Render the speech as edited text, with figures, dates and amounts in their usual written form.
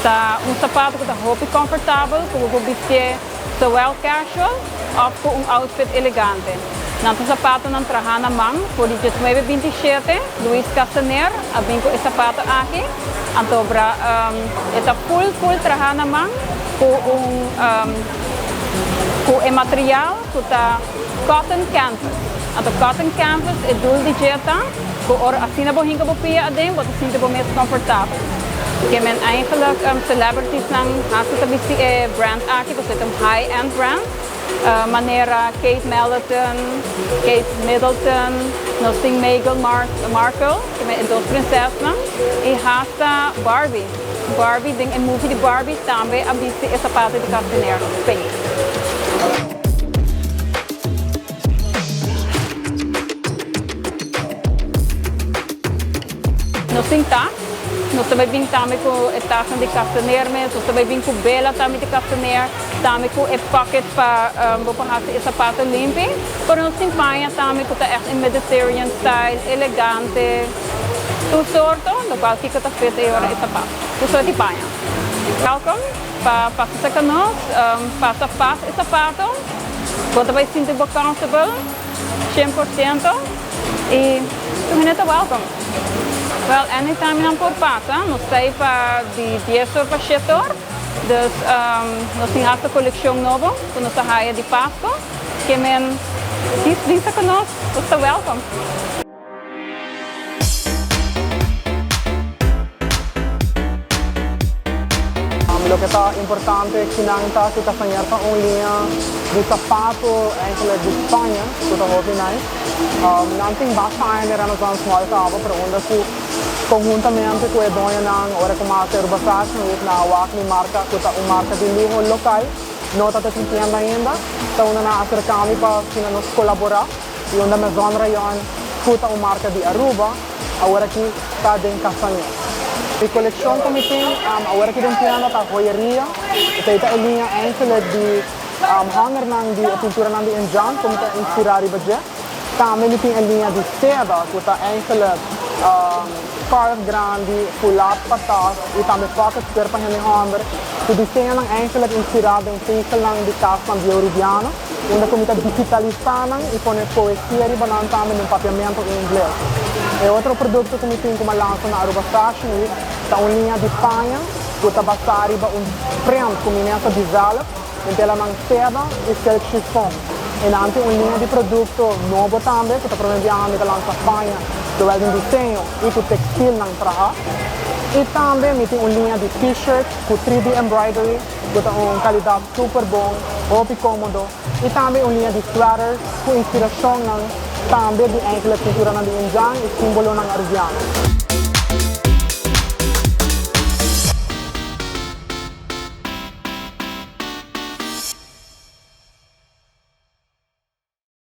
Ta un sapato ku ta hopi komfortabel ku bo por bistié zowel casual òf ku un outfit elegante. Nan ta sapatonan trahá na man for di diesnuebe 27, Luis Castaner a bin ku e sapato aki. Anto bra e ta full full trahá na man ku un ku e material ku ta cotton canvas. Anto cotton canvas e dul di dje ta ku ora asina bo hinka bo pia aden bo ta sinti bo mes comfortabel. Ke men eigenlijk celebritiesnan hasta ta bisti e brand aki pasobra e ta un high end brand manera Kate Middleton, Kate Middleton, nos tin Meghan Markle, ke men e dos prinsesnan i hasta Barbie. Barbie den e movie di Barbie tambe a bisti e sapato di Castaner pink. Nos tin tas, nos ta bai bin tambe ku e tasnan di Castaner mes, nos ta bai bin ku bela tambe di Castaner, tambe ku e pocket pa bo por hasi e sapato limpi. Pero nos tin paña tambe ku ta ègt e Mediterranean style, elegante, tur sorto, lokual kiko ta fit e ora e sapato, tur sorto di paña. Welkom pa pasa serka nos, pasa pas e sapato, bo ta bai sinti bo comfortable 100% y tur hende ta welkom. Well, anytime nan por pasa, nos ta ei pa di dies or pa shete or, dus nos tin hasta coleccion nobo cu nos ta haya di Pasco, ke men kies bisa cu nos, bo ta welkom. Loke ta importante kinan ta cu Castañer ta un liña di sapato eigenlijk di Spaña cu ta hopi nice. Nan tin basta aña den Renaissance Mall caba pero unda cu conhuntamente cu e doñonan ora cu mas Aruba Fashion Week nan a wak mi marca cu ta un marca di luho local no ta ta tin tienda ainda ta unda nan a acerca mi pa asina nos colabora. Y unda Maison Rayon cu ta un marca di Aruba, awor aki ta den Castañer. E coleccion cu mi tin awor aki den tienda ta joyeria, esey ta e liña eigenlijk di hangernan di e pinturanan di Indjan cu mi ta inspira riba dje. Tambe mi tin e liña di seda cu ta eigenlijk scarf grandi, foulard pa tas y tambe pocket square pa hende homber cu diseñonan eigenlijk inspira den tegelnan di casnan bieu Rubiano. Unda ku mi ta digitalisá nan i pone poesia riba nan tambe den papiamentu i ingles. E otro produkto ku mi tin ku mi a lansa na Aruba Fashion Week ta un liña di paña ku ta basá riba un prent ku mi mes a develop den telanan seda i silk chiffon. E nan tin un liña di produkto nobo tambe ku ta promé biaha mi ta lansa paña zowel den diseño i ku tekstilnan traha. I tambe mi tin un liña di T-shirt ku 3D embroidery. Ku ta un kalidat super bon, hopi kómodo i tambe un liña di sweaters ku inspirashonnan tambe di enkele kulturanan di Indjan i símbolonan arubiano.